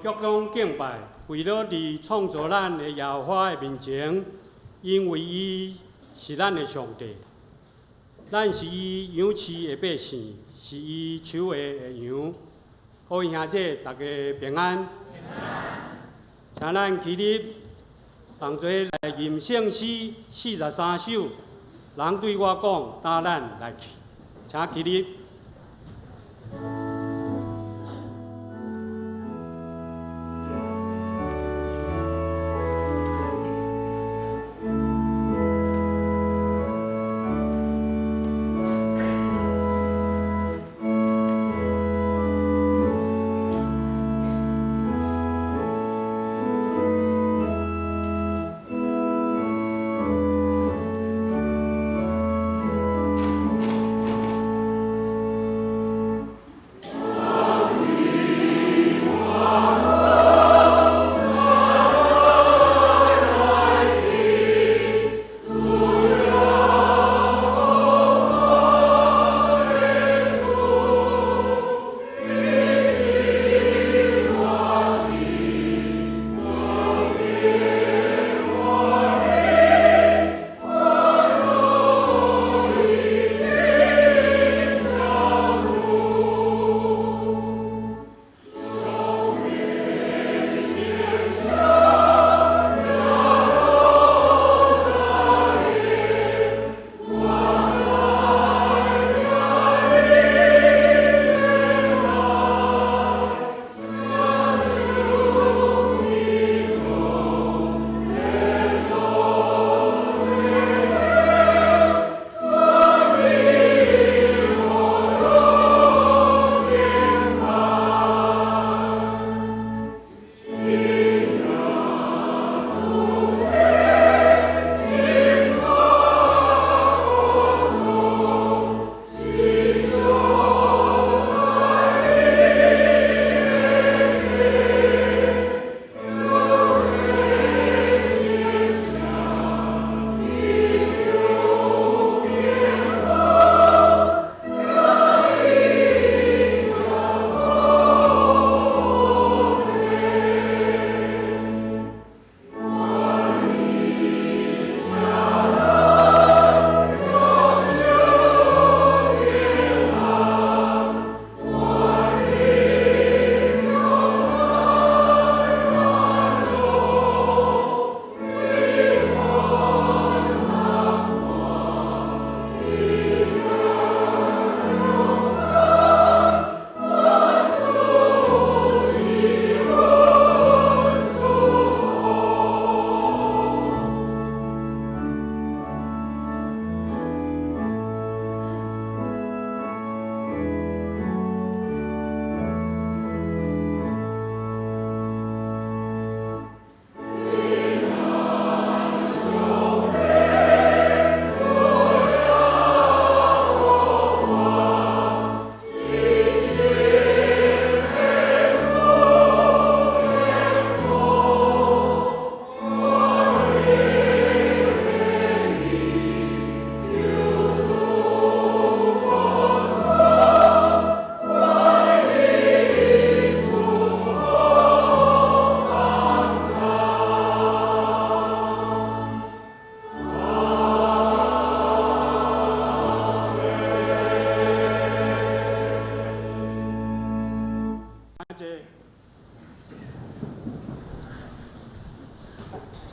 鞠躬敬拜，跪倒佇創造咱的耶和華的面前，因為伊是咱的上帝，咱是伊養飼的百姓，是伊手下的羊。各位兄弟，大家平安。請咱起立，同齊來吟聖詩43首。人對我講，帶咱來去，請起立。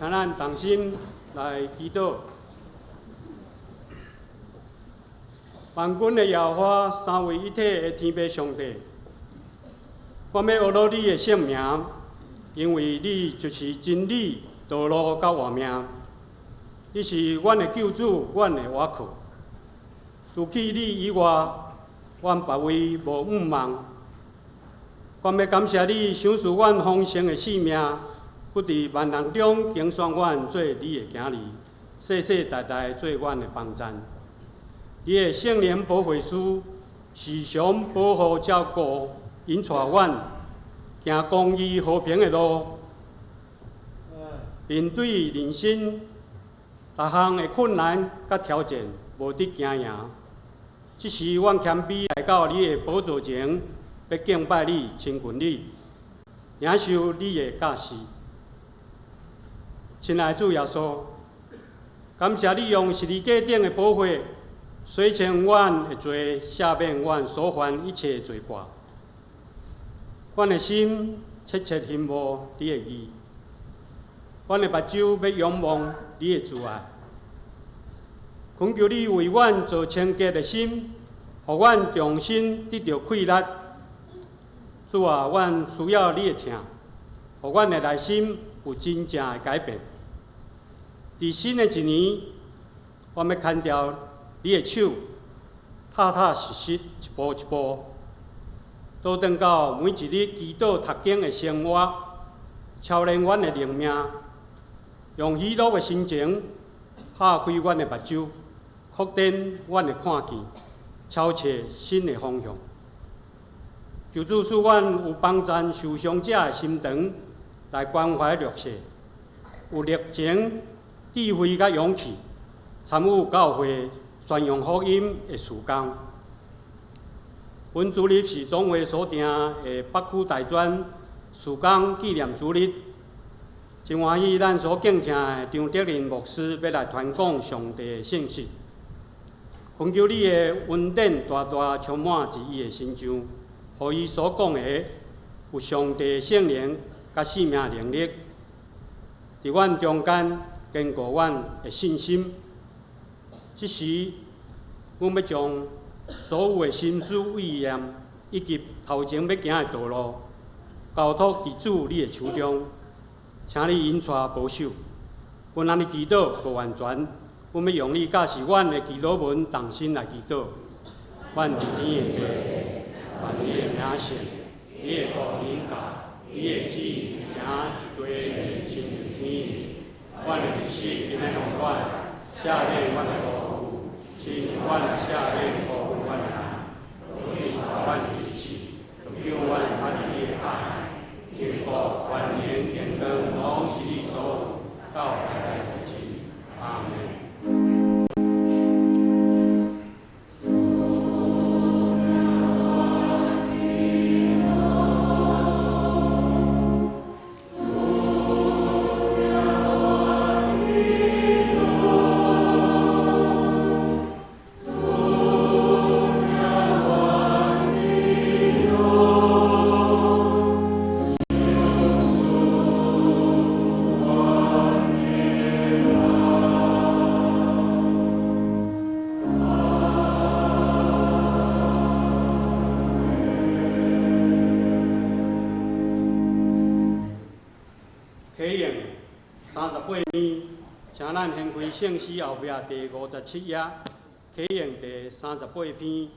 請咱同心來祈禱。萬軍的耶和華，三位一體的天父上帝，我欲阿羅你的聖名，因為你就是真理、道路佮活命。你是阮的救主，阮的倚靠。除去你以外，阮別位無向望。我欲感謝你賞賜阮豐盛的性命，閣佇萬人中揀選阮做你的囝兒，世世代代做阮的幫贊。你的聖靈保惠師時常保護照顧，引帶阮行公義和平的路。面對人生逐項的困難佮挑戰，無得驚贏。這時，阮謙卑來到你的寶座前，欲敬拜你、親近你。領受你的教示。親愛的主耶穌，感謝你用十字架頂的寶血，洗清阮的罪，赦免阮所犯一切罪過。阮的心切切欣慕你的義，阮的目睭欲仰望你的慈愛。懇求你為阮造清潔的心，予阮重新得著氣力。主啊，阮需要你的疼，予阮的內心有真正的改變。佇新的一年，我欲牽著你的手，踏踏實實一步一步，倒轉到每一日祈禱讀經的生活，操練阮的靈命，用喜樂的心情，拍開阮的目睭，擴展阮的看見，朝揣新的方向。求主賜阮有幫贊受傷者的心腸，來關懷弱勢，有熱情、智慧佮勇氣，參與教會宣揚福音的事工。本主日是總會所定的北區大專事工紀念主日，真歡喜咱所敬聽的張德仁牧師欲來傳講上帝的信息。懇求你的恩典大大充滿佇伊的身上，予伊所講的有上帝聖靈佮生命能力，佇阮中間堅固阮的信心。這時，阮欲將所有的心思意念以及頭前欲行的道路，交託佇主你的手中，請你引帶保守。阮按呢祈禱無完全，阮欲用你教示阮的祈禱文同心來祈禱。阮佇天的父，願你的名聖，你的國臨到，你的旨意行佇地，親像天。阮的日食今仔予阮，赦免阮的辜負，親像阮也赦免辜負阮的人。無准予阮入試，著救阮脫離你的害。因為國、權能、榮光，攏是你所有，到代代無盡。阿們。啟應38篇，請咱掀開聖詩後壁第57頁，啟應第38篇。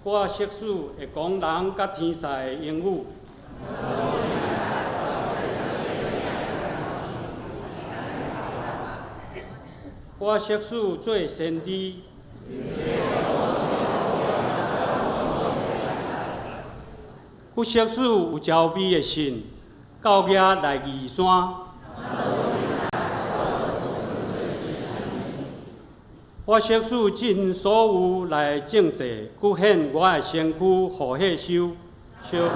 我適使會講人佮天使的言語，我適使做先知。閣適使有慈悲的信，到遐來義山。我適使盡所有來賑濟，閣獻我的身軀予火燒燒。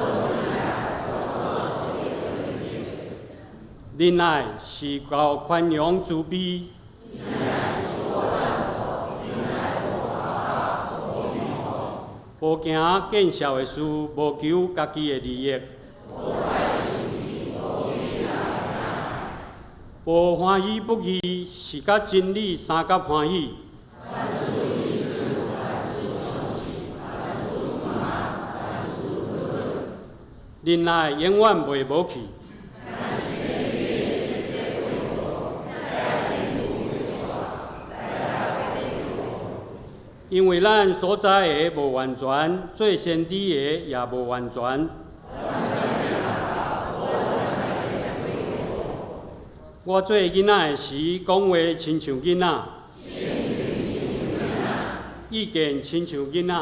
忍耐是夠寬容慈悲。無行見笑的事，無求家己的利益，無歡喜不義，是佮真理相佮歡喜。忍耐永遠袂無去。因為咱所知的無完全，做先知的也無完全。我做囡仔的時，講話親像囡仔，意見親像囡仔。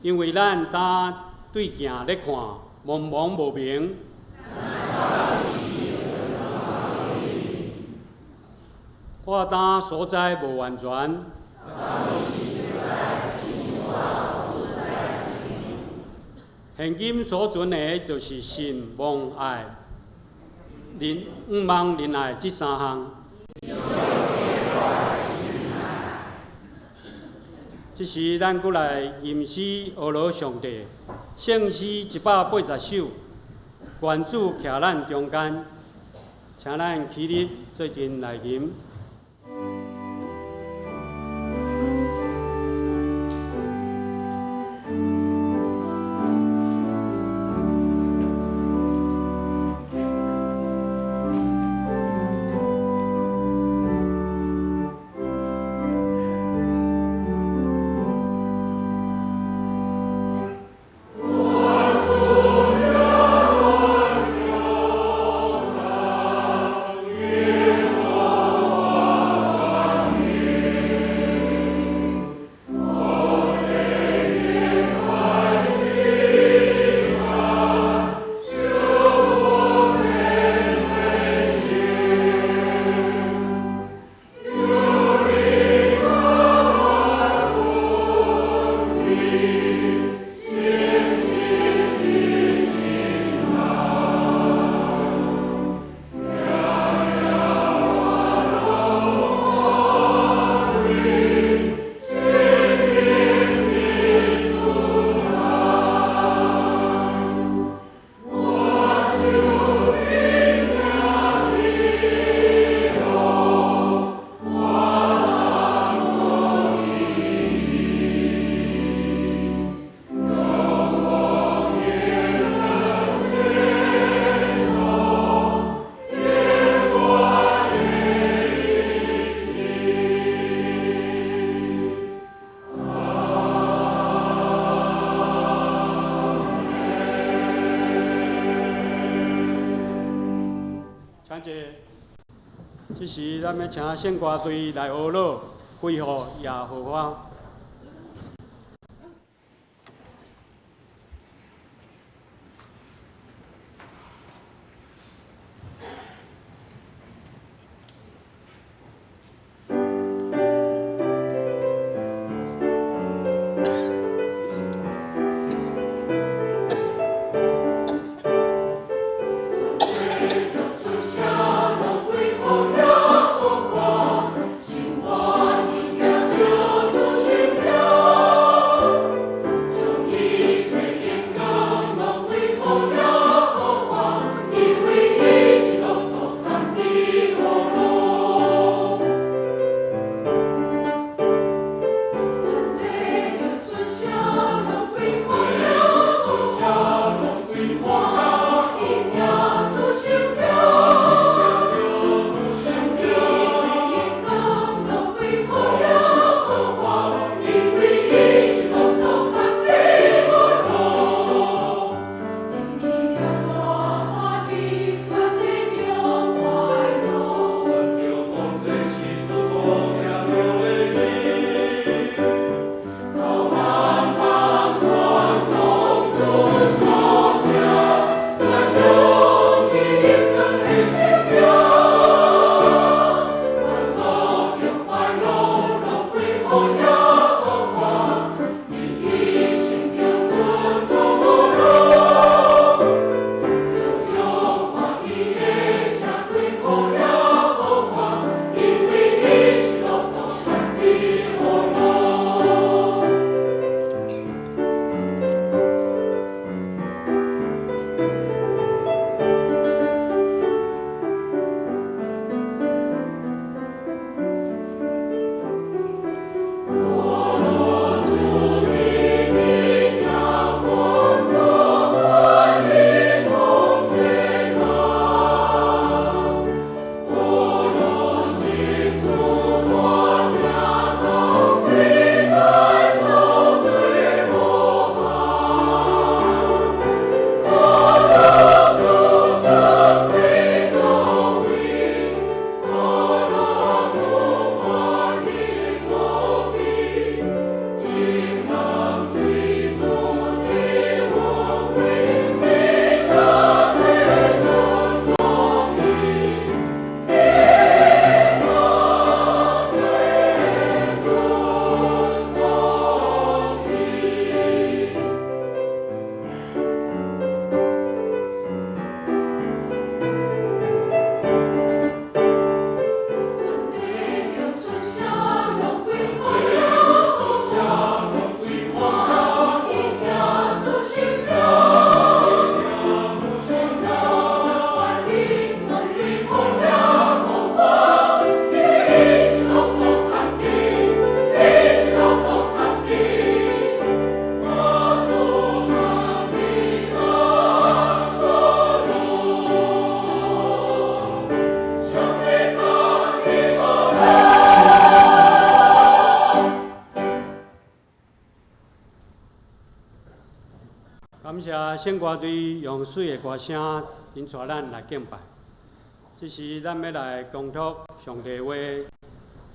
因為咱焦對鏡咧看，茫茫無明。我擔所在無完全。現今所存的，就是信、望、愛、仁、望、仁愛這三項。這時，咱閣來吟詩呵咾上帝，聖詩180首，願主徛咱中間，請咱起立做陣來吟。請坐。這時，咱欲請聖歌隊來呵咾，恢復耶和華。心聖歌隊用媠的歌聲引帶咱來敬拜。這時，咱欲來恭讀上帝話，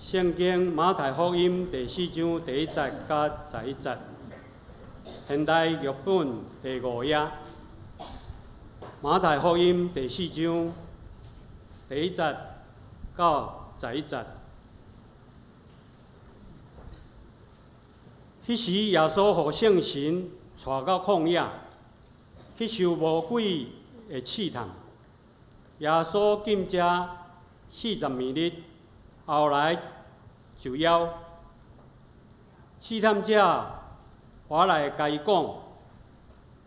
聖經馬太福音第四章第一節佮11節，現代譯本第五頁。馬太福音第四章第一節到十一節。彼時，耶穌予聖神帶到曠野，去受魔鬼的試探。耶穌禁食40暝日，後來就枵。試探者回來共伊講：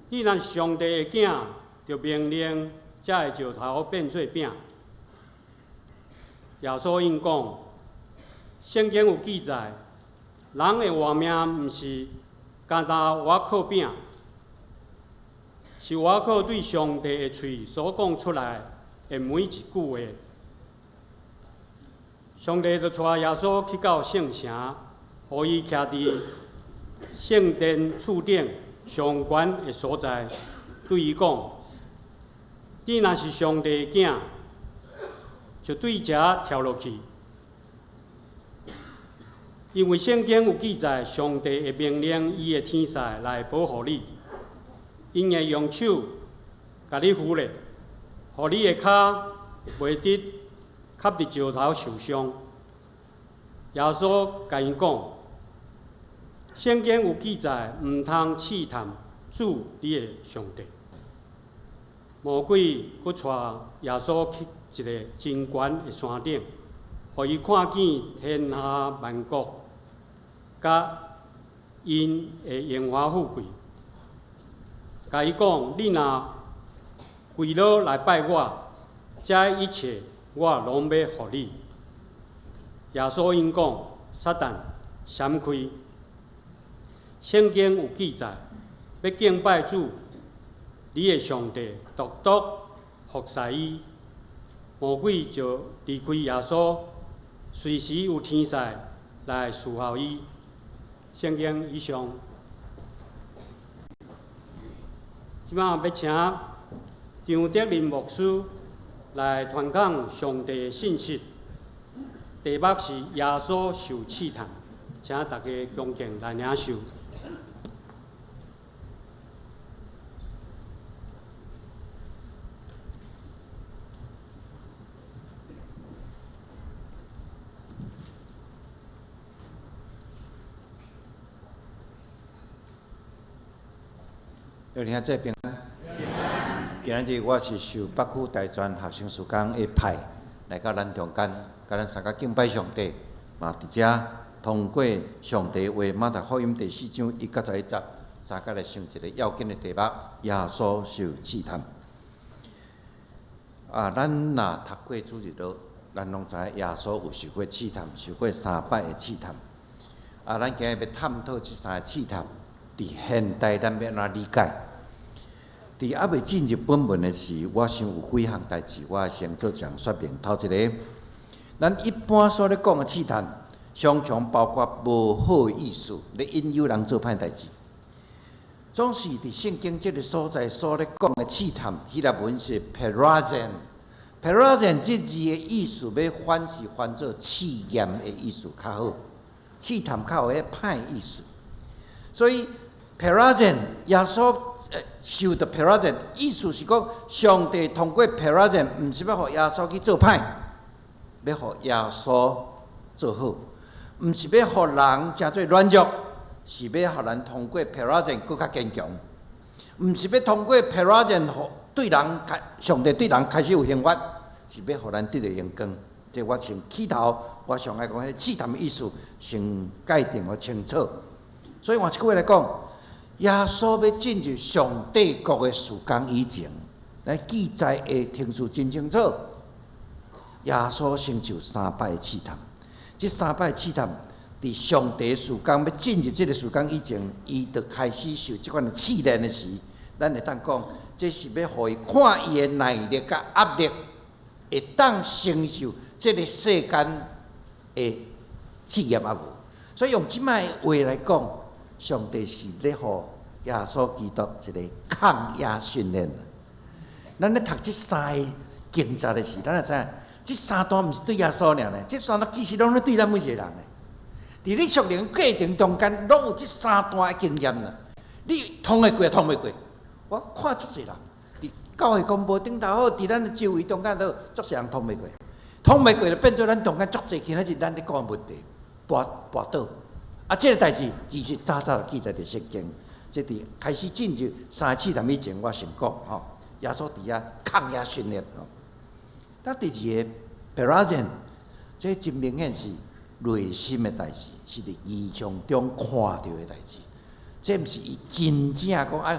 你若是上帝的囝，就命令這个石頭變做餅。耶穌應講：聖經有記載，人的活命毋是干焦倚靠餅，是倚靠對上帝的喙所講出來的每一句話。上帝就帶耶穌去到聖城，予伊徛佇聖殿柱頂上懸的所在，對伊講：你若是上帝的囝，就對遮跳落去，因為聖經有記載，上帝會命令伊的天使來保護你，𪜶會用手共你扶咧，予你的跤袂得磕佇石頭受傷。耶穌共𪜶講：聖經有記載，毋通試探主你的上帝。魔鬼閣帶耶穌去一个真懸的山頂，予伊看見天下萬國佮𪜶的榮華富貴，共伊講：你若跪落來拜我，這一切我攏欲予你。耶穌應講：撒旦，閃開！聖經有記載，欲敬拜主，你的上帝，獨獨服侍伊。魔鬼就離開耶穌，隨時有天使來侍候伊。聖經以上。這擺欲請張德林牧師來傳講上帝的信息，題目是耶穌受試探，請大家恭敬來領受。各位兄弟平安。今仔日我是受北區大專學生事工的派來到咱中間，共咱相共敬拜上帝。嘛佇遮通過上帝話馬太福音第四章一到十一節，相共來想一个要緊的題目：耶穌受試探。啊，咱若讀過主日學，咱攏知影耶穌有受過試探，受過三擺的試探。啊，咱今日欲探討這三个試探，佇現代咱欲按怎理解？佇猶未進入本文的時，我想有幾項代誌，我先做一項說明。頭一个，咱一般所咧講的試探，常常包括無好的意思，咧引誘人做歹代誌。總是佇聖經這个所在所咧講的試探，希臘文是 peirazo，peirazo 這字的意思，欲翻是翻做試驗的意思較好，試探較有彼歹意思。所以 peirazo 耶穌受著 peirazo，意思是講，上帝通過 peirazo，毋是欲予耶穌去做歹，欲予耶穌做好，毋是欲予人成做軟弱，是欲予咱通過 peirazo 閣較堅強，毋是欲通過 peirazo 予對人開，上帝對人開始有刑罰，是欲予咱得著榮光。這我先起頭，我上愛講彼試探的意思，先界定予清楚。所以換一句話來講，耶穌欲進入上帝國的時間以前，來記載的程序真清楚。耶穌先受三擺的試探，這三擺試探，佇上帝時間欲進入這个時間以前，伊就開始受這款的試煉的時，咱會當講，這是欲予伊看伊的耐力佮壓力，會當承受這个世間的試驗抑無。所以用這擺的話來講，上帝是咧予耶穌基督一个抗壓訓練。咱咧讀這三个經節的時，咱就知影，這三段毋是對耶穌爾呢，這三段其實攏咧對咱每一個人的。佇你屬靈過程中間，攏有這三段的經驗啦。你通會過，通袂過？我看足濟人，佇教會廣播頂頭好，佇咱的周圍中間都足濟人通袂過，通袂過就變做咱中間足濟今仔日咱咧講的問題，跋跋倒。啊，這个代誌其實早早就記載佇聖經，這佇開始進入三個試探以前，我先講吼，耶穌佇遐抗壓訓練吼。那第二个 Perazim，這真明顯是內心的代誌，是佇異象中看著的代誌。這毋是伊真正講啊，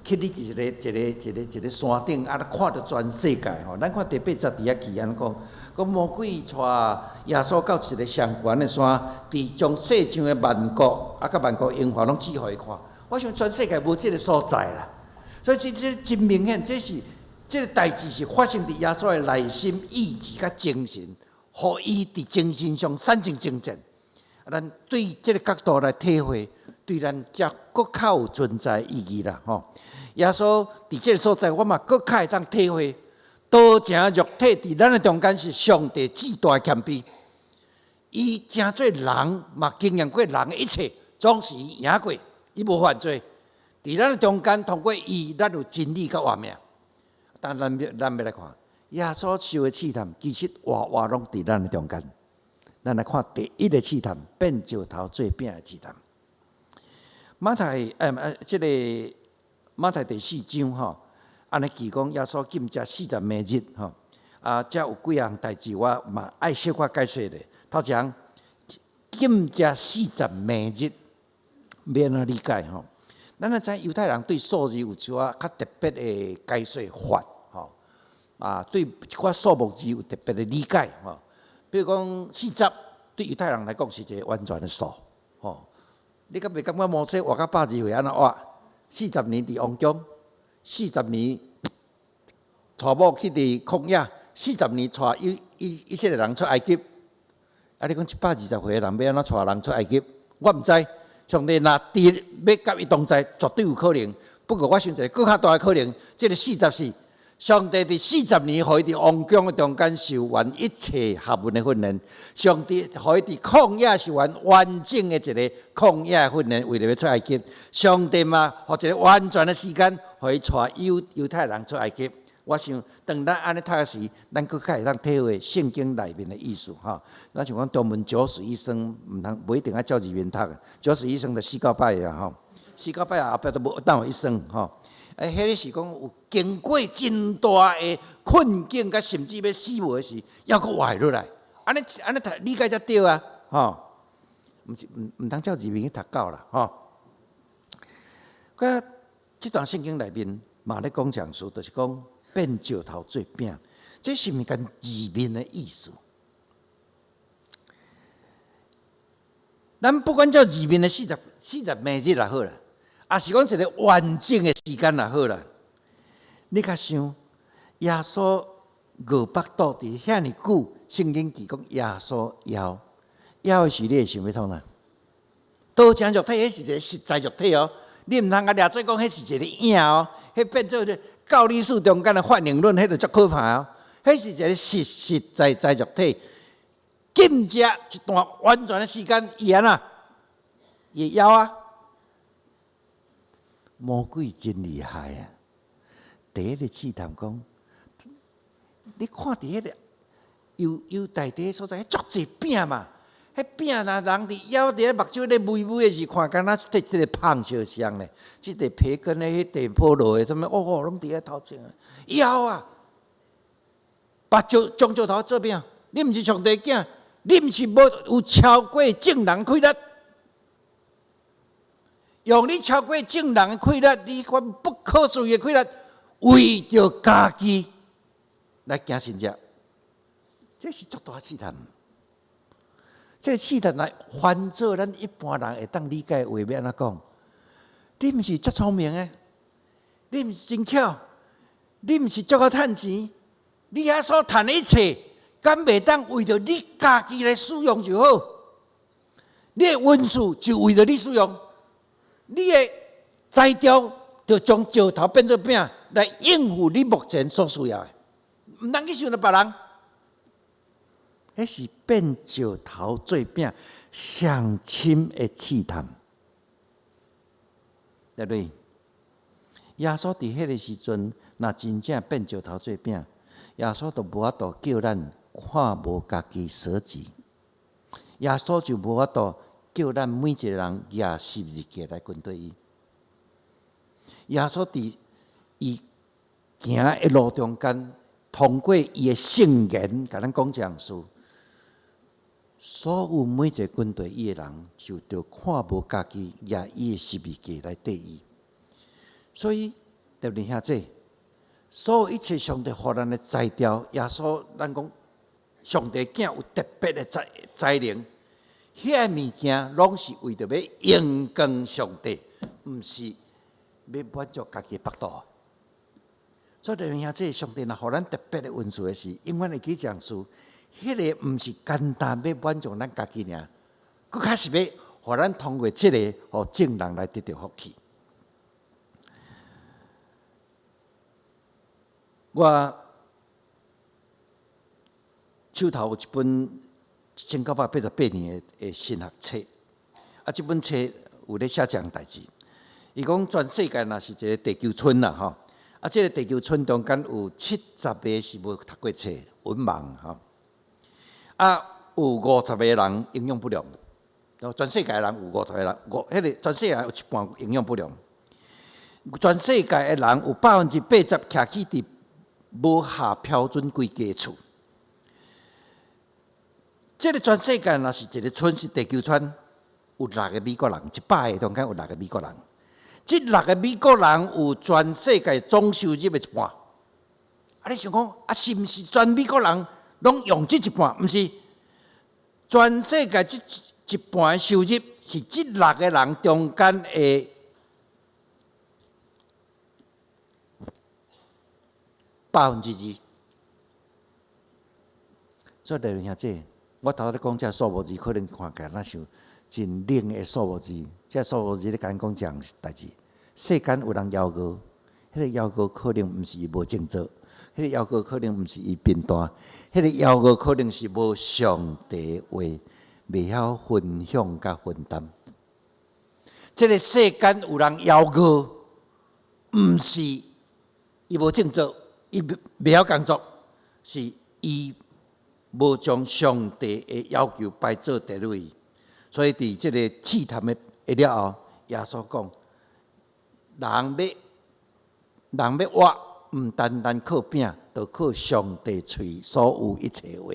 去你一个一个一个一个山頂啊，看著全世界吼。咱看第八節佇遐記按呢講，講魔鬼帶耶穌到一个上懸的山，佇將世上的萬國啊，佮萬國榮華攏指予伊看。我想全世界無這个所在啦，所以這這真明顯，這是這个代誌是發生佇耶穌的內心意志佮精神，予伊佇精神上產生征戰。咱對這个角度來體會，對咱才閣較有存在意義啦吼。耶穌佇這个所在，我嘛閣較會當體會，道成肉體佇咱的中間是上帝至大的謙卑。伊成做人嘛，經驗過人的一切，總是伊贏過，伊無犯罪。佇咱的中間，通過伊，咱有真理佮活命。但咱欲咱欲來看，耶穌受的試探，其實活活攏佇咱的中間。咱來看第一个試探，變石頭做餅的試探。馬太，這个馬太第四章吼，按呢記講耶穌禁食四十暝日吼，啊，遮有幾項代誌，我嘛愛小可解說咧。頭一項，禁食四十暝日，欲按怎理解吼？咱若知猶太人對數字有一寡較特別的解說法吼，啊，對一寡數目字有特別的理解吼。比如講四十，對猶太人來講是一个完全的數吼。你敢袂感覺摩西活到百二歲按怎活？四十年佇王宮，四十年帶某去佇曠野，四十年帶以以以色列人出埃及。啊！你講一百二十歲的人欲按怎帶人出埃及？我毋知。上帝若佇欲佮伊同在，絕對有可能。不過我想一个閣較大的可能，這个四十是上帝佇四十年，予伊佇王宮的中間受完一切學問的訓練。上帝予伊佇曠野受完完整的一个曠野訓練，為著欲出埃及。上帝嘛，予一个完全的時間，予伊帶猶猶太人出埃及。我想，當咱按呢讀時，咱閣較會當體會聖經內面的意思吼。咱像講中文九死一生，毋通無一定愛照字面讀，九死一生就死九擺啊吼，死九擺後壁都無當有一生吼。欸，彼个是講有經過真大的困境，佮甚至欲死無的時，猶閣活落來。按呢按呢讀理解才對啊，吼。毋是毋毋通照字面去讀到啦，吼。佮這段聖經內面嘛咧講講述，就是講變石頭做餅，這是毋是佇字面的意思？咱不管照字面的四十四十暝日也好啦，抑是講一个完整的時間也好啦，你較想耶穌餓腹肚佇遐爾久，聖經記講耶穌枵枵的時，你會想欲創啥？道成肉體，彼是一个實在肉體哦，你毋通共掠做講彼是一个影哦，彼變做教理史中間的泛靈論，彼就足可怕哦。彼是一个實實在在肉體，禁食一段完全的時間，伊按怎？伊會枵啊！魔鬼真厲害啊！第一个試探講，你看佇彼个猶猶太地所在，足濟餅嘛，彼餅若人佇枵佇咧目睭咧微微的時，看敢若綴這个胖相像咧，這塊培根的，彼塊菠蘿的，啥物哦，攏佇遐頭前啊，枵啊！把石將石頭做餅，你毋是上帝囝，你毋是無有超過眾人氣力，用你超過眾人的氣力，你發不可思議的氣力，為著家己來行神跡，這是足大試探。這个試探來翻做咱一般人會當理解的話，欲按怎講？你毋是足聰明的，你毋是真巧，你毋是足夠趁錢，你遐所趁的一切，敢袂當為著你家己來使用就好？你的恩賜就為著你使用，你的才調就將石頭變做餅來應付你目前所需要的，毋通去想著別人。彼是變石頭做餅上深的試探，對不對？耶穌佇彼个時陣，若真正變石頭做餅，耶穌就無法度叫咱看無家己捨己，耶穌就無法度叫咱每一个人舉十字架來跟隨伊。耶穌佇伊行的路中間，通過伊的聖言，共咱講這項事。所有每一个跟隨伊的人，就著看無家己，舉伊的十字架來綴伊。所以，弟兄姊妹，所有一切上帝予咱的才調，耶穌咱講上帝囝有特別的才能，彼个物件攏是為著欲榮光上帝，毋是欲滿足家己的腹肚。所以，弟兄姊妹，上帝若予咱特別的恩賜的時，永遠會記這項事，彼个毋是簡單欲滿足咱家己爾，閣較是欲予咱通過這個，予眾人來得著福氣。我手頭有一本1988年的神學冊，啊，這本冊有咧寫這項代誌。伊講全世界若是一個地球村啦，吼，啊，這個地球村中間有70個是無讀過冊，文盲吼，啊，有50個人營養不良，全世界人有50個人，五，彼個全世界有一半營養不良，全世界的人有80%徛起佇無合標準規格的厝。這个全世界若是一个村是地球村，有六个美國人，100個中間有六個美國人。這六個美國人有全世界總收入的一半。啊，你想講啊，是毋是全美國人攏用這一半？毋是，全世界這一半的收入是這六個人中間的2%。所以弟兄姊妹，我頭咧講這數目字，可能看起來若像真冷的數目字。這數目字咧共咱講這項代誌。世間有人枵餓，彼个枵餓可能毋是伊無種作，彼个枵餓可能毋是伊貧惰，彼个枵餓可能是無上帝話，袂曉分享佮分擔。這个世間有人枵餓，毋是伊無種作。伊袂曉工作，是伊無將上帝的要求擺做第一位，所以佇這个試探的了後，耶穌講：人欲活，毋單單靠餅，著靠上帝喙所有一切話。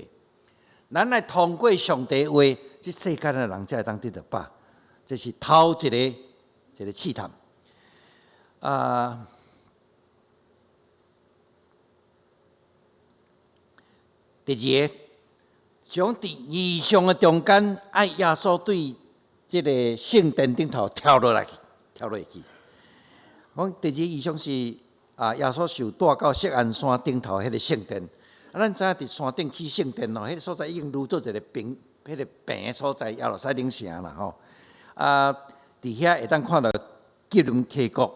咱來通過上帝話，這世間的人才會當得著飽。這是頭一個試探。啊。第二个，將佇異象的中間，愛耶穌對這个聖殿頂頭跳落來去，跳落去。講第二个異象是啊，耶穌受帶到錫安山頂頭彼个聖殿。啊，咱知影佇山頂起聖殿哦，彼个所在已經愈做一個平，彼个平的所在，耶路撒冷城啦吼。啊，佇遐會當看到基倫溪谷。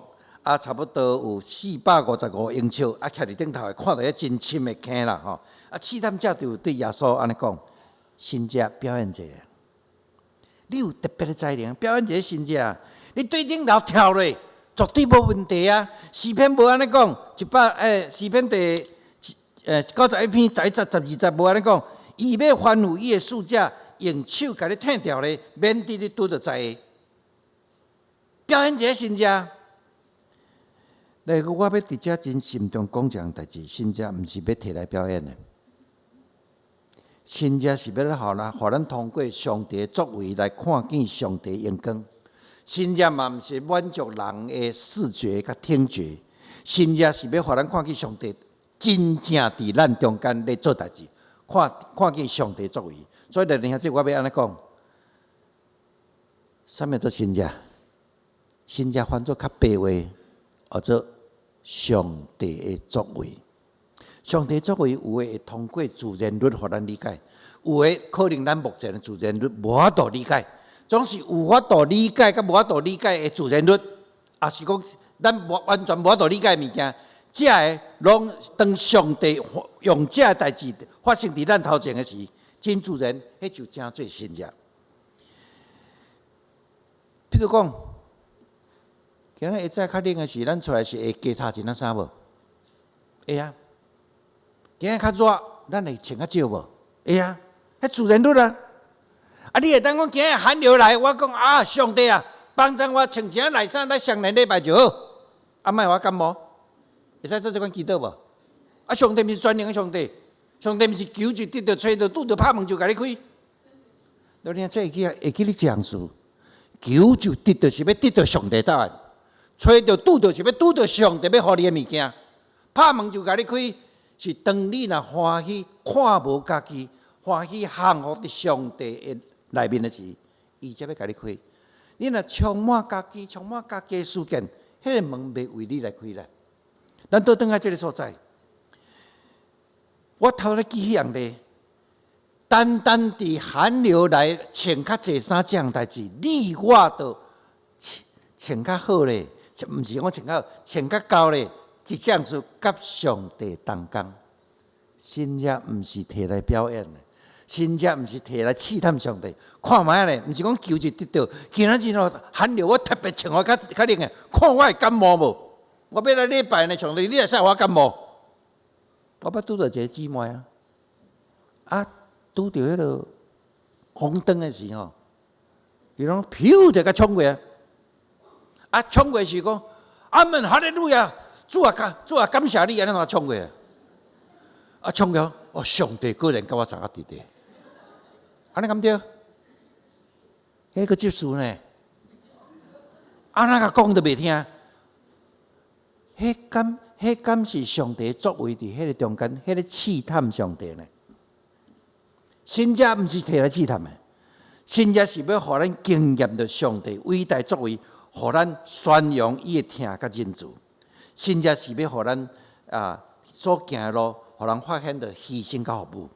啊，差不多有455英尺，啊，徛佇頂頭會看著彼真深的坑啦吼。啊，試探者就對耶穌按呢講：神跡表演者，你有特別的才能，表演一个神跡，你對頂頭跳落，絕對無問題啊。詩篇無按呢講，一百欸，詩篇第91篇11節12節無按呢講，伊欲吩咐伊的使者用手共你提著咧，免得你拄著災。表演一个神跡。來，我欲佇遮真慎重講一項代誌，神跡毋是欲提來表演的，神跡是欲來予咱通過上帝的作為來看見上帝榮光。神跡嘛毋是滿足人的視覺佮聽覺，神跡是欲予咱看見上帝真正佇咱中間咧做代誌，看見上帝作為。所以，弟兄姊妹，我欲按呢講，啥物做神跡？神跡翻做較白話，號做上帝的作為。上帝作為有的會通過自然律予咱理解，有的可能咱目前的自然律無法度理解。總是有法度理解佮無法度理解的自然律，也是講咱無完全無法度理解的物件，這个攏當上帝用這个代誌發生佇咱頭前的時，真自然，彼就成做神跡。譬如講，今仔日下早較冷的時，咱出來是會加罩一領衫無？會啊。今仔較熱，咱會穿較少無？會啊。彼自然律啊。啊，你會當講今仔寒流來，我講啊，上帝啊，幫助我穿一領內衫來雙連禮拜就好，啊，莫予我感冒，會使做這款祈禱無？啊，上帝毋是全能的上帝，上帝毋是求就得著，揣著拄著拍門就共你開。你聽這會記會記你這項事，求就得著是欲得著上帝答案，揣著拄著是欲拄著上帝欲予你的物件，拍門就共你開，是當你若歡喜看無家己，歡喜降服佇上帝的內面的時，伊才欲共你開。你若充滿家己，充滿家己的事件，彼個門袂為你來開啦。咱倒轉來這个所在，我頭咧記彼樣咧，單單佇寒流來穿較濟衫這項代誌，你我都穿較好咧，毋是講穿較好，穿較夠咧，一項就佮上帝同工。神跡毋是摕來表演的。神跡毋是摕來試探上帝，看覓仔咧，毋是講求就得著。今仔日哦，寒流我特別穿予較較冷的，看我會感冒無？我欲來禮拜呢，上帝你會使予我感冒？我捌拄著一个姊妹啊，啊，拄著彼个紅燈的時候，伊攏飄就共衝過啊！啊，衝過是講阿門哈利路亞，主啊感主啊感謝你，按呢怎衝過啊？啊，衝過，哦，上帝果然佮我相佮佇佇。按呢敢對？彼个執事呢？按怎共講都袂聽。彼敢彼敢是上帝作為佇彼个中間，彼个試探上帝呢？神跡毋是摕來試探的，神跡是欲予咱經驗著上帝偉大作為，予咱宣揚伊的疼佮仁慈。神跡是欲予咱啊所行的路，予人發現著犧牲佮服務。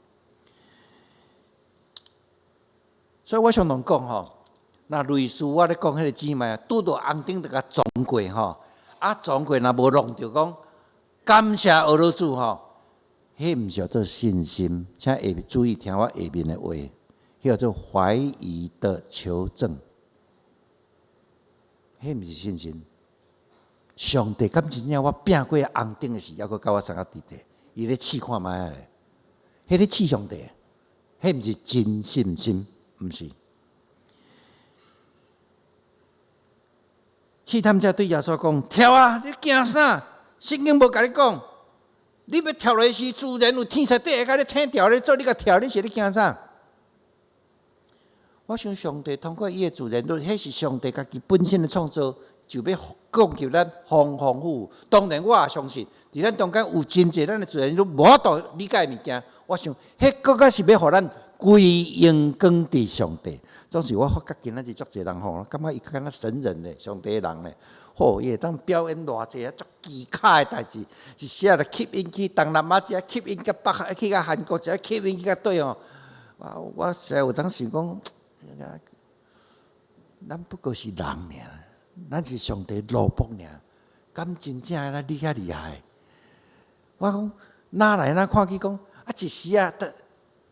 所以我常常講吼，若類似我咧講彼个姊妹，拄著紅燈就共撞過吼，啊撞過若無弄著講感謝阿羅主吼，彼毋是叫做信心，請下面注意聽我下面的話，彼叫做懷疑的求證，彼毋是信心。上帝敢真正我拚過紅燈的時，猶閣佮我相佮佇佇，伊咧試看覓仔咧，彼咧試上帝，彼毋是真信心。毋是，試探者對耶穌講：跳啊！你驚啥？聖經無共你講，你欲跳落去時，自然有天使底下共你提牢咧做你共跳，你是咧驚啥？我想上帝通過伊的自然律，彼是上帝家己本身的創造，就欲供給咱豐豐富富。當然，我也相信，佇咱中間有真濟咱的自然律無法度理解的物件。我想，彼閣較是欲予咱歸榮光佇上帝。總是我發覺今仔日足濟人吼，感覺伊較敢若神人咧，上帝的人咧，吼，伊會當表演偌濟啊，足奇巧的代誌，一時仔就吸引去東南亞，一吸引到北韓，去到韓國，一吸引去到佗吼。我我實在有當想講，咱不過是人爾，咱是上帝奴僕爾，敢真正的咱你遐厲害？我講哪來哪看去講啊，一時啊，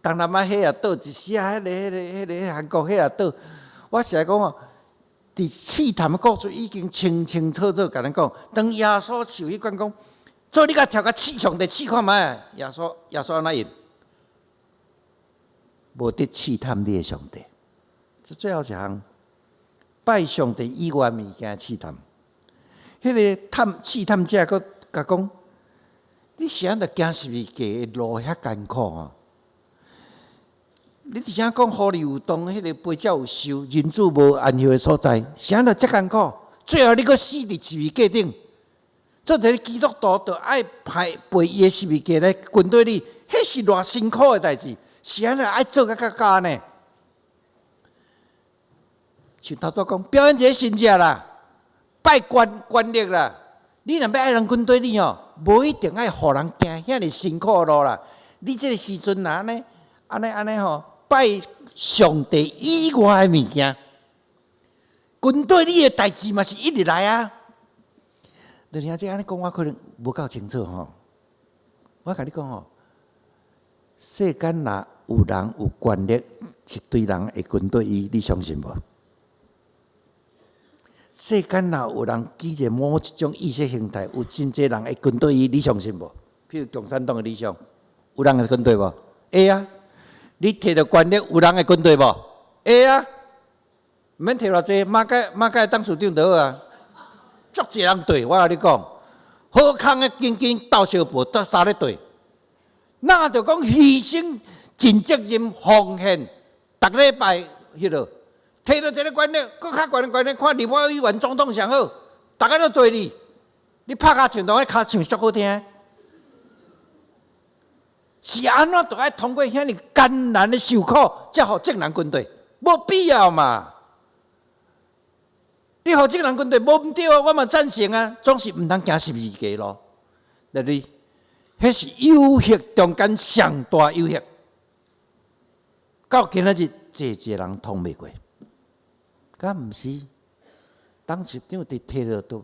東南亞彼也倒，一時啊，彼个韓國彼也倒。我是來講哦，佇試探的故事已經清清楚楚共咱講，當耶穌受彼款講，做你共跳共試上帝試看覓？耶穌耶穌按怎應？無得試探你的上帝。這最後一項，拜上帝以外物件試探。彼个探試探者閣共講，你是按怎行十字架的路遐艱苦啊？你佇遮講予你有當彼个背脊有受，人主無安歇的所在，是按怎遮艱苦？最後你閣死佇十字架頂，做一个基督徒，就愛派背伊的十字架來跟隨你，彼是偌辛苦的代誌，是按怎愛做甲較佳呢？像頭拄講，表演一个神跡啦，拜權權力啦，你若欲愛人跟隨你哦，無一定愛予人行遐爾辛苦的路啦。你這个時陣若按呢，按呢按呢吼，拜上帝以外的物件，跟隨你的代誌嘛是一直來啊。你聽這按呢講，我可能無夠清楚吼。我共你講吼，世間若有人有權力，一堆人會跟綴伊，你相信無？世間若有人舉著某一種意識形態，有真濟人會跟綴伊，你相信無？譬如共產黨的理想，有人會跟綴無？會啊！你提著權力，有人會跟綴無？會啊！毋免提偌濟，馬偕馬偕董事長就好啊，足濟人綴，我共你講，好康的緊緊鬥相報，鬥相咧綴，若著講犧牲盡責任奉獻，逐禮拜彼落，提著一個權力，閣較懸的權力，看立法委員總統上好，逐家都綴你，你拍跤唱當彼跤唱足好聽。是按怎著愛通過遐爾艱難的受苦，才予眾人跟綴？無必要嘛！你予眾人跟綴無毋對啊，我嘛贊成啊，總是毋通行十字架路。對不對？彼是誘惑中間上大誘惑，到今仔日，濟濟人通袂過。敢毋是？董事長佇提著都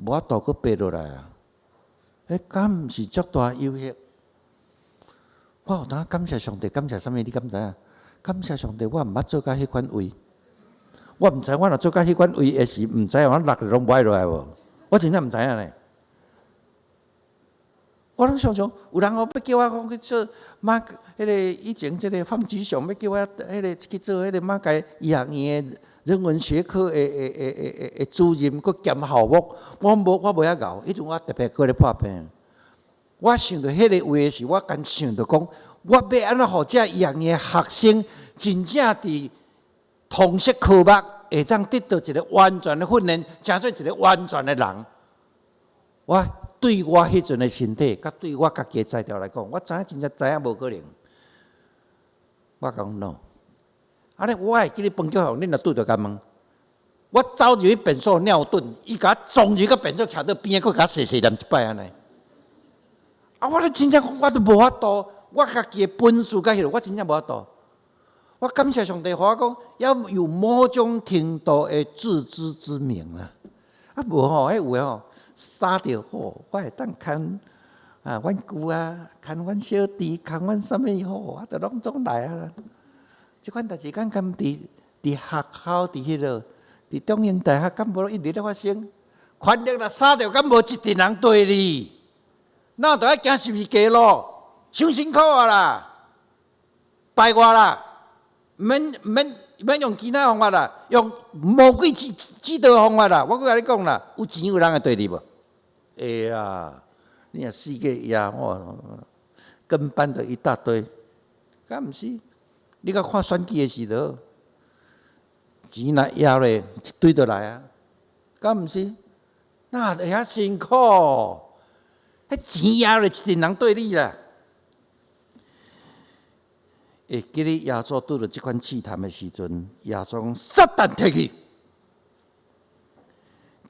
無法度閣爬落來啊！彼敢毋是足大誘惑？我有當感謝上帝，感謝啥物？你敢知影？感謝上帝，我毋捌做到彼款位。我毋知我若做到彼款位的時，毋知我落攏無愛落來無？我真正毋知影咧。我攏想像有人哦，欲叫我講去做馬，彼個以前這個范吉雄欲叫我彼個去做彼個馬偕醫學院的人文學科的主任，閣兼校牧，我無我無遐𠢕，彼陣我特別閣咧破病。我想著彼個位的時，我敢想著講，我欲按怎予這醫學院的學生真正佇通識科目會當得到一個完全的訓練，成做一個完全的人。我對我彼陣的身體，佮對我家己的才調來講，我知影真正知影無可能。我講 no，按呢我會記得彭菊紅，恁若拄著共問，我走入去便所尿遁，伊共我撞入個便所，徛佇邊仔，閣共我細細念一擺按呢。啊！我咧真正講，我都無法度，我家己的本事佮彼落，我真正無法度。我感謝上帝，予我講要有某種程度的自知之明啦。啊，無吼，彼有的吼，殺著吼，我會當牽啊，阮姑啊，牽阮小弟，牽阮啥物吼，我都攏總來啊。這款代誌，敢敢佇學校，佇彼落，佇中英大學，敢無一直咧發生？權力若殺著，敢無一陣人綴你？那著愛行十字架路，傷辛苦啊啦，排外啦，毋免毋免毋免用其他方法啦，用魔鬼指導方法啦。我閣共你講啦，有錢有人會綴你無？會啊，你若四界壓哦，跟班的一大堆，敢毋是？你閣看選舉的時陣，錢若壓咧，一堆就來啊，敢毋是？哪會遐辛苦？彼錢壓咧，一陣人綴你啦。會記得耶穌拄著這款試探的時陣，耶穌講：撒旦退去，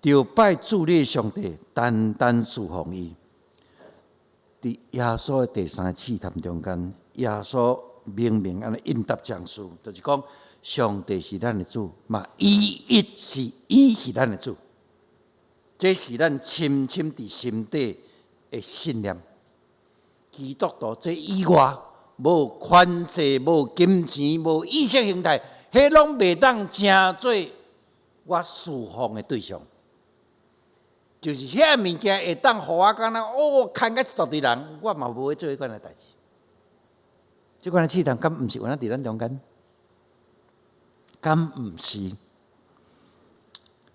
著拜主你的上帝，單單事奉伊。佇耶穌的第三個試探中間，耶穌明明按呢應答講師，就是講上帝是咱的主，嘛伊一是伊是咱的主，這是咱深深佇心底的信念。基督徒這以外，無權勢、無金錢、無意識形態，彼攏袂當成做我事奉的對象。就是遐物件會當予我敢若哦，牽甲一大堆人，我嘛無欲做彼款的代誌。這款的試探，敢毋是有影佇咱中間？敢毋是？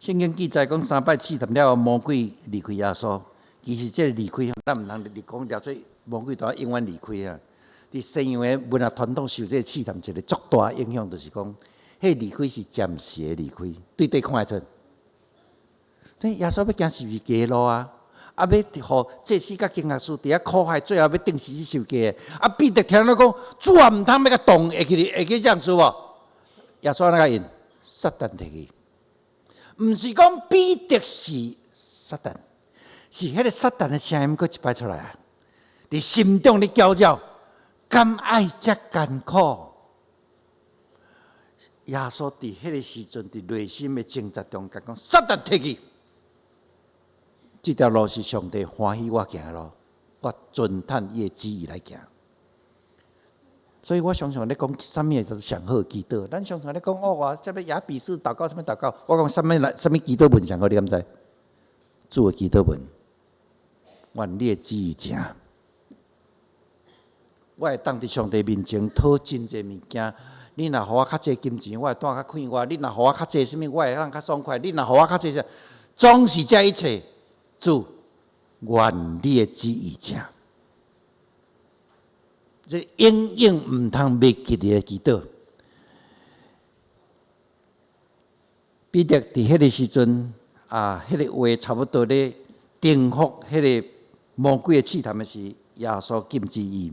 聖經記載講三擺試探了後，魔鬼離開耶穌。其實這個離開，咱毋通直講掠做魔鬼都永遠離開啊。佇西洋的文學傳統受這個試探一個足大影響，就是講，彼離開是暫時的離開，對佗看會出。對，耶穌欲行十字架路啊，啊，欲予祭司佮經學士佇遐苦害，最後欲釘死去受架。啊，彼得聽了講，主啊，毋通欲共動，會記哩會記這樣子無？耶穌按怎應？撒旦退去，毋是講彼得是撒旦，是彼個撒旦的聲音閣一擺出來啊！佇心中咧攪擾，敢愛遮艱苦？耶穌佇彼個時陣，佇內心的掙扎中間講：撒旦退去，這條路是上帝歡喜我行的路，我遵趁伊的旨意來行。所以我常常咧講，啥物叫做上好祈禱？咱常常咧講哦，我啥物雅比斯禱告，啥物禱告？我講啥物來？啥物祈禱文上好？你敢知？主的祈禱文，願你的旨意成。我會當佇上帝面前討真濟物件。你若予我較濟金錢，我會住較快活；你若予我較濟啥物，我會當較爽快。你若予我較濟啥，總是這一切。主，願你的旨意成。這永遠毋通袂記得的祈禱。彼得佇彼個時陣啊，彼個話差不多咧征服彼個魔鬼的試探的時，耶穌禁止伊。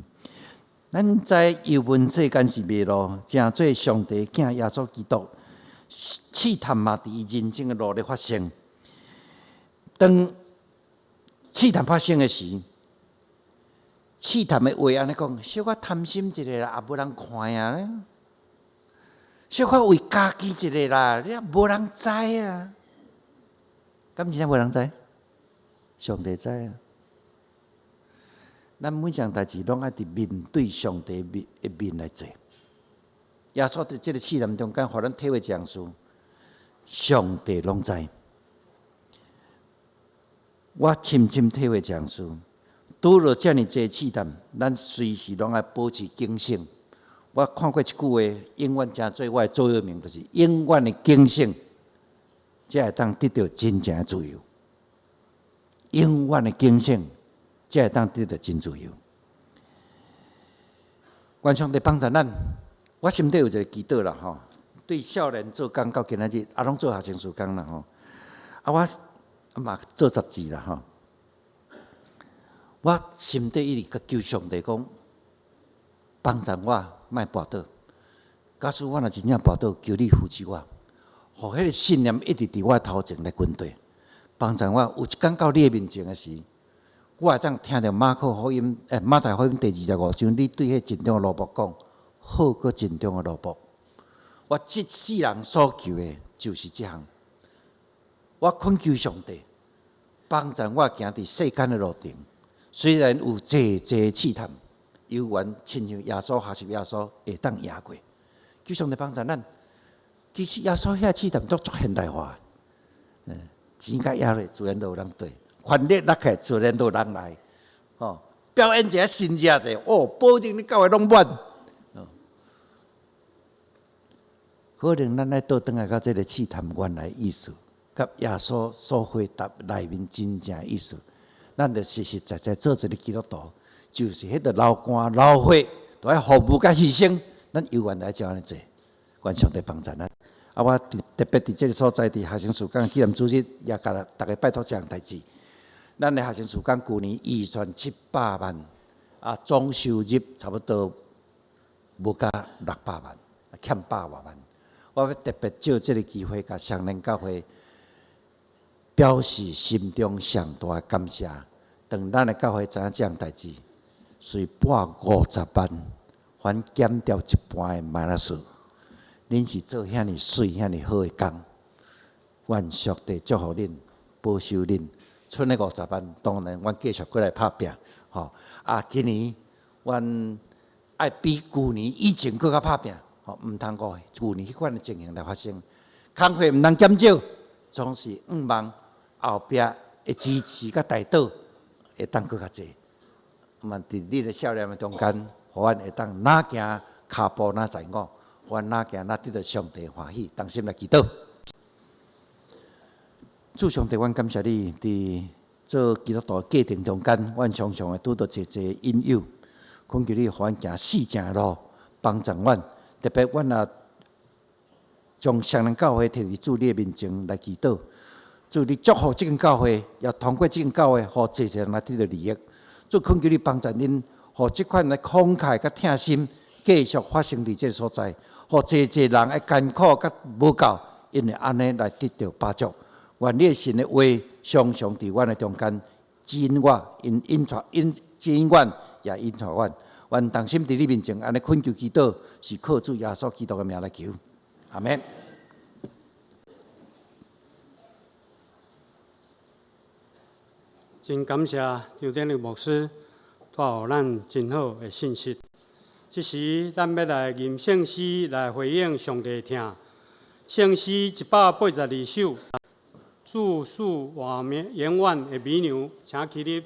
咱知猶文世間是迷路，成做上帝囝耶穌基督試探嘛，佇伊人生的路咧發生。當試探發生的時，試探的話按呢講，小可貪心一下啦，也無人看啊。小可為家己一下啦，你也無人知啊。敢真正無人知？上帝知啊。咱每項代誌攏愛佇面對上帝面的面來做。耶穌佇這个試探中間，予咱體會一項事：上帝攏知。我深深體會一項事，拄著遮爾濟試探，咱隨時攏愛保持警醒。我看過一句話，永遠成做我的座右銘，就是永遠的警醒，才會當得著真正的自由。永遠的警醒，才會當得著真自由。願上帝幫助咱，我心底有一个祈禱啦吼，對少年做工到今仔日，啊，攏做學生事工啦吼，啊，我嘛做雜誌啦吼。我心底一直求上帝講，幫助我莫跋倒。假使我若真正跋倒，求你扶持我，予彼个信念一直佇我頭前來跟綴，幫助我有一工到你的面前的時，我會當聽著馬可福音，馬太福音第25章，你對彼盡忠的奴僕講，好閣盡忠的奴僕。我這世人所求的，就是這項。我懇求上帝幫助我行佇世間的路程，雖然有濟濟試探，猶原親像耶穌學習耶穌會當贏過。求上帝幫助咱。其實耶穌遐試探都足現代化，錢較掖咧，自然都有人綴；權力落起來，自然都有人來。吼，表演一下神跡者，哦，保證你教會攏滿。可能咱愛倒轉來到這个試探原來意思，佮耶穌所回答內面真正意思，咱就實實在在做一个基督徒，就是彼个流汗流血，都愛服務佮犧牲，咱猶原來照按呢做，願上帝幫助咱。啊，我特別佇這个所在，佇學生事工紀念主日，也共逐家拜託這項代誌。咱的學生事工舊年預算700萬，啊，總收入差不多無到600萬，欠百外萬。我欲特別借這个機會，共雙連教會表示心中上大的感謝。當咱的教會知影這項代誌，隨撥50萬，還減掉一半的 minus。恁是做遐爾媠、遐爾好的工，願上帝祝福恁，保守恁。賰彼50萬，當然阮繼續閣來拍拚，吼！啊，今年阮愛比舊年以前閣較拍拚，吼，毋通予舊年彼款的情形來發生。工課毋通減少，總是向望後壁的支持佮代禱會當閣較濟。嘛，佇你的少年的中間，予阮會當若行跤步若在我，予阮若行若得著上帝歡喜，同心來祈禱。主上帝，阮感謝你，佇做基督徒的過程中間，阮常常會拄著濟濟引誘，懇求你予阮行四正的路，幫助阮。特別阮若將雙連教會提佇主你的面前來祈禱，主你祝福這間教會，也通過這間教會，予濟濟人來得著利益。主懇求你幫助恁，予這款的慷慨佮疼心繼續發生佇這个所在，予濟濟人的艱苦佮無夠，因為按呢來得著飽足。願你的神的話常常佇阮的中間指引我，引引帶引指引阮，也引帶阮。願同心佇你面前按呢懇求祈禱，是靠主耶穌基督的名來求。阿們。真感謝張典禮牧師帶予咱真好的信息。這時，咱欲來吟聖詩來回應上帝疼。聖詩182首，主賜活命永遠的美娘，請起立。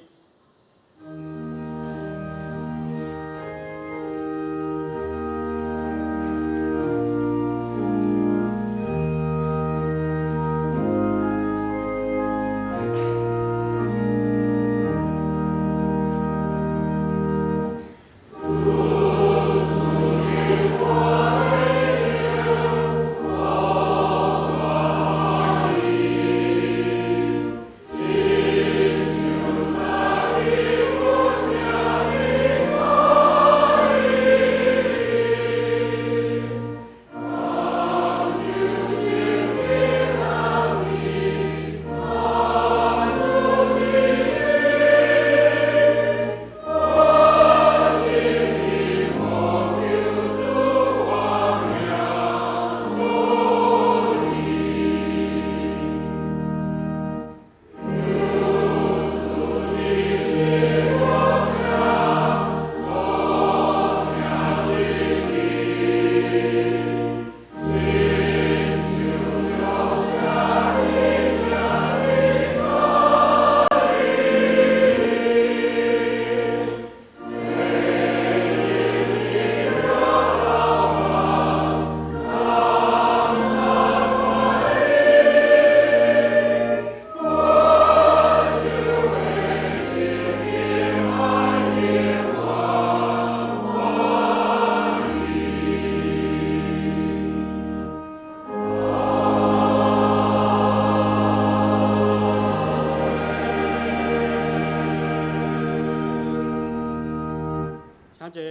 請坐，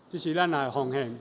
這是咱來奉獻。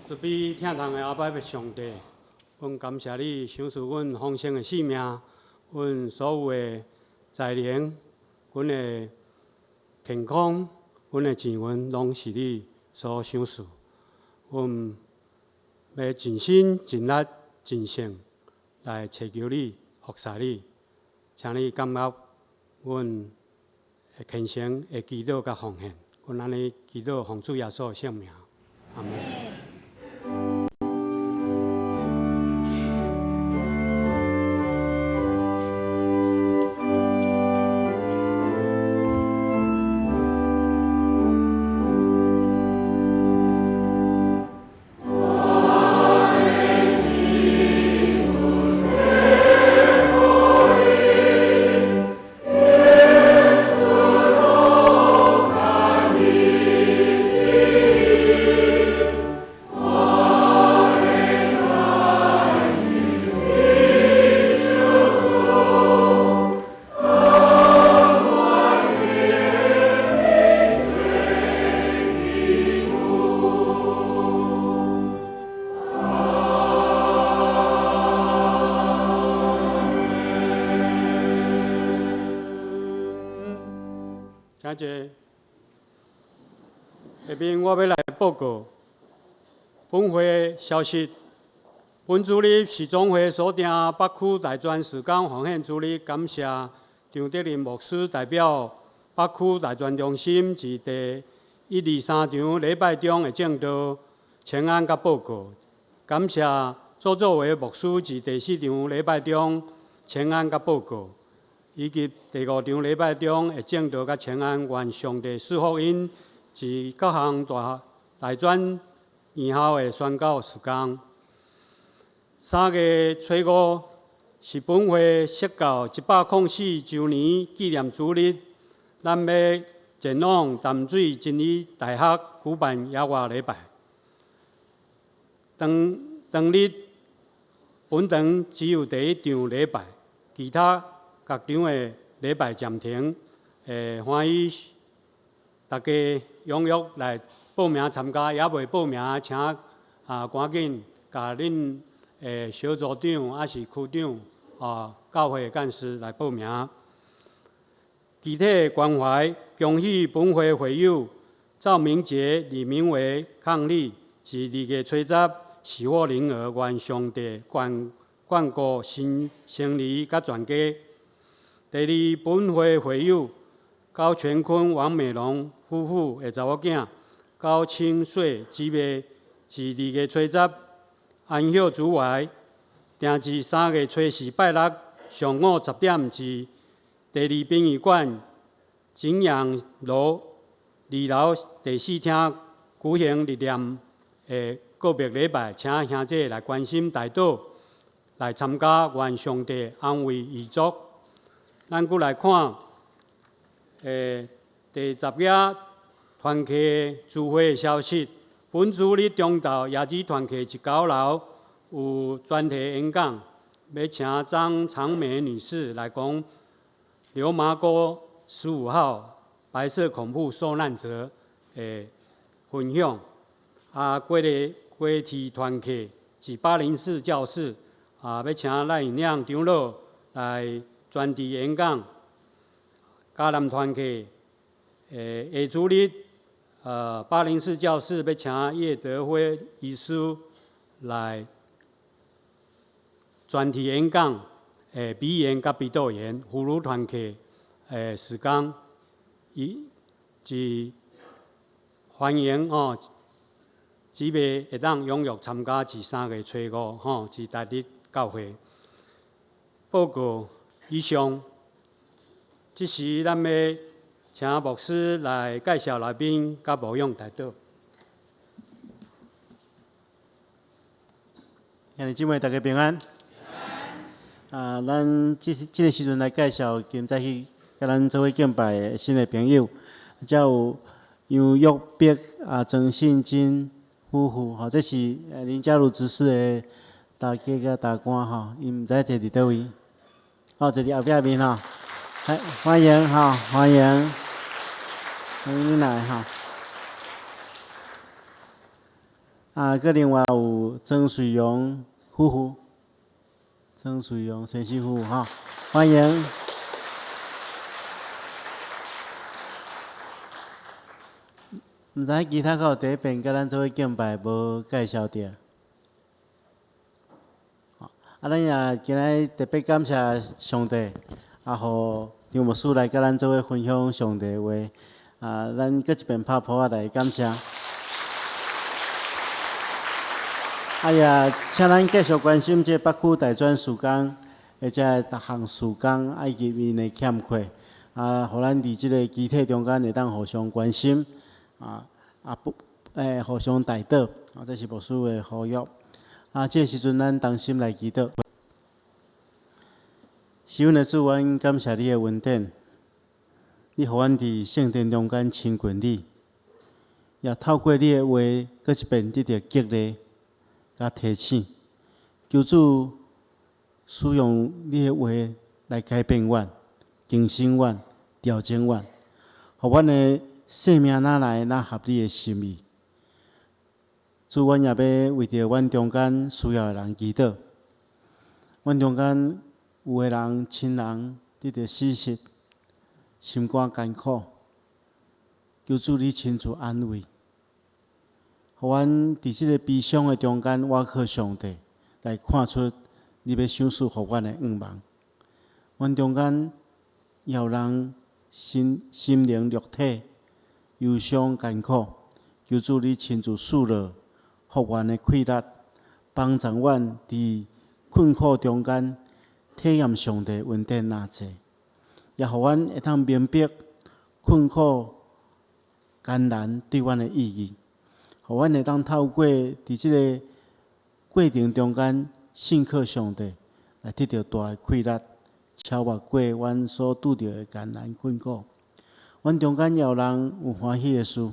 慈悲疼痛的阿爸上帝，阮感謝你賞賜阮豐盛的性命，阮所有的才能，阮的健康，阮的錢銀，攏是你所賞賜。阮欲盡心盡力盡性來尋求你，服侍你，請你感覺阮的虔誠的祈禱佮奉獻。阮按呢祈禱，奉主耶穌的聖名，阿門。請坐。下面我欲來報告本會消息。本主日是總會所訂北區大專事工奉獻主日，感謝張德林牧師代表北區大專中心，佇第一、二、三場禮拜中的證道、請安佮報告。感謝周作為牧師佇第四場禮拜中請安佮報告，以及第五場禮拜中的證道佮請安，願上帝賜福𪜶佇各項大大專院校的宣教事工。3月初五是本會釋教104週年紀念主日，咱欲前往淡水真理大學舉辦野外禮拜。當當日本堂只有第一場禮拜，其他各場的禮拜暫停。歡喜大家踴躍來報名參加，猶未報名，請趕緊共恁的小組長抑是區長教會幹事來報名。具體關懷，恭喜本會會友趙明傑、李明偉伉儷，佇2月初10喜獲麟兒，願上帝眷眷顧新生兒佮全家。第二，本會會友高全坤、王美龍夫婦的查某囝高清水姊妹，佇2月初10安息主懷，定佇3月初四拜六上午10點，佇第二殯儀館景陽樓二樓第四廳舉行日念的告別禮拜，請兄弟來關心代禱，來參加，願上帝安慰遺族。咱閣來看，第十頁團契聚會的消息。本主日中晝椰子團契佇九樓有專題演講，欲請張長美女士來講流麻溝15號白色恐怖受難者的分享。過個過去團契佇804教室，欲請賴永亮長老來專題演講。嘉南團契，下主日，804教室欲請葉德輝醫師來專題演講，鼻炎佮鼻竇炎，婦女團契，時間，伊是歡迎哦，姊妹會當踴躍參加，佇3月初五吼，佇台日教會。報告以上，這時咱欲請牧師來介紹來賓佮牧養代禱。兄弟姊妹，大家平安。咱這這个時陣來介紹今早起佮咱做伙敬拜的新的朋友，遮有楊玉碧曾信金夫婦吼，這是林家如執事的大家佮大官吼，𪜶毋知坐佇佗位，哦，坐佇後壁面吼，歡迎吼，歡迎，歡迎恁來吼。啊，閣另外有曾水榮夫婦，曾水榮先生夫婦吼，歡迎。毋知其他閣有佇彼邊佮咱做伙敬拜無介紹著？啊，咱也今仔特別感謝上帝，啊，予張牧師來佮咱做伙分享上帝話。啊，咱閣一遍拍噗仔來感謝。啊也，請咱繼續關心這北區大專事工，或者逐項事工，啊以及𪜶的欠缺，啊，予咱佇這个肢體中間會當互相關心，啊啊不，互相代禱，啊，這是牧師的呼籲。啊，這个時陣咱同心來祈禱。是阮的主，阮感謝你的恩典，你予阮佇聖殿中間親近你，也透過你的話，閣一遍得著激勵佮提醒。求主使用你的話來改變阮、更新阮、調整阮，予阮的生命若來若合你的心意。主，阮也欲為著阮中間需要的人祈禱。阮中間有的人親人得著死訊，心肝艱苦，求主你親自安慰，予阮佇這个悲傷的中間，倚靠上帝，來看出你欲賞賜予阮的願望。阮中間也有人心心靈肉體憂傷艱苦，求主你親自賜落復原的氣力，幫助阮佇困苦中間體驗上帝恩典若濟，也予阮會當明白困苦艱難對阮的意義，予阮會當透過佇這个過程中間信靠上帝，來得著大的氣力，超越過阮所拄著的艱難困苦。阮中間也有人有歡喜的事，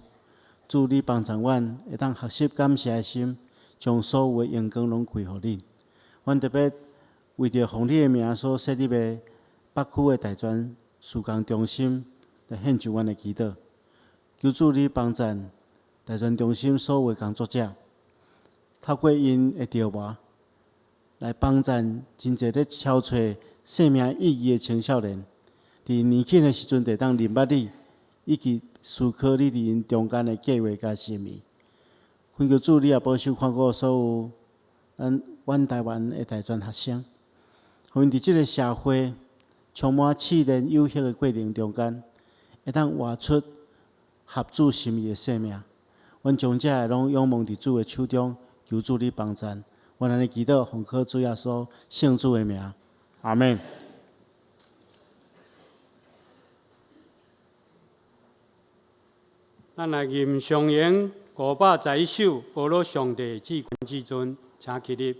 主你幫助阮會當學習感謝的心，將所有的榮光攏歸予你。阮特別為著奉你的名所設立的北區的大專事工中心，來獻上阮的祈禱。求主你幫助大專中心所有的工作者，透過𪜶的著磨，來幫助真濟咧搜揣生命意義的青少年，佇年輕的時陣就會當認捌你，以及思考你佇𪜶中間的計劃佮心意。懇求主你也保守看顧所有咱阮台灣的大專學生，予𪜶佇這个社會充滿試煉誘惑的過程中間，會當活出合主心意的生命。阮將這个攏仰望佇主的手中，求主你幫贊。阮按呢祈禱，奉靠主耶穌聖子的名，阿們。咱來吟上詠511首，呵咾上帝至尊至尊，請起立。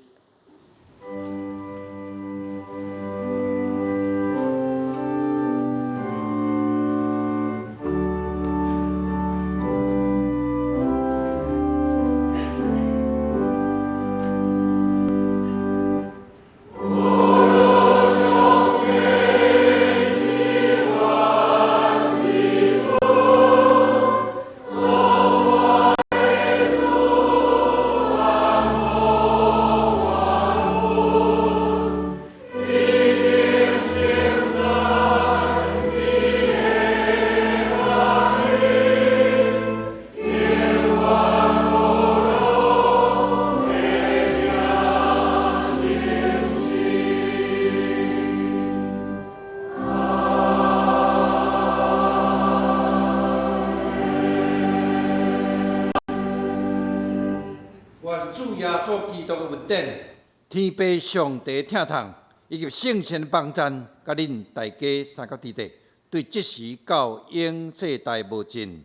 願主耶穌基督的恩典、天父上帝疼痛，以及聖神的幫贊，佮恁大家三個弟弟，對這時到永世代無盡。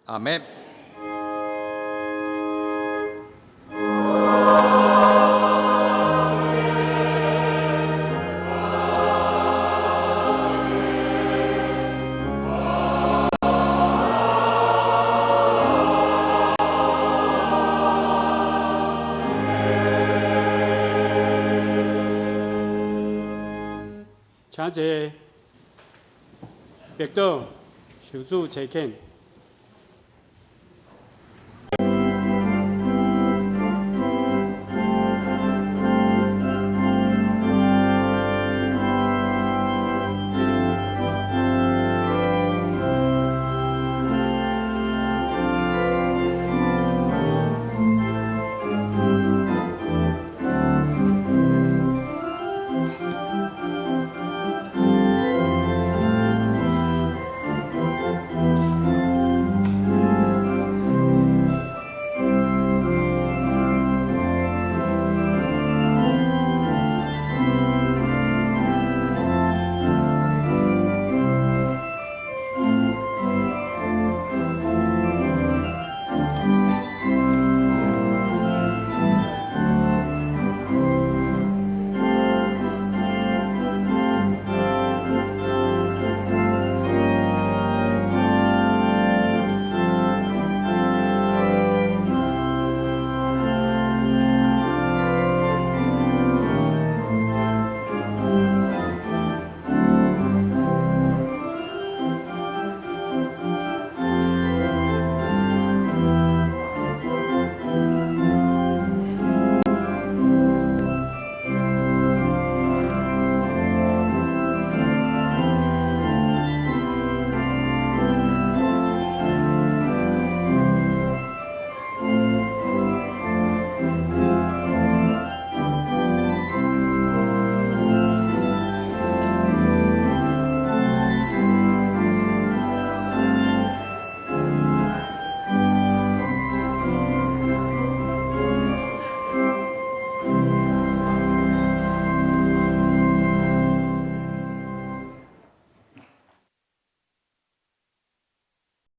阿們。請坐，默禱，受主差遣。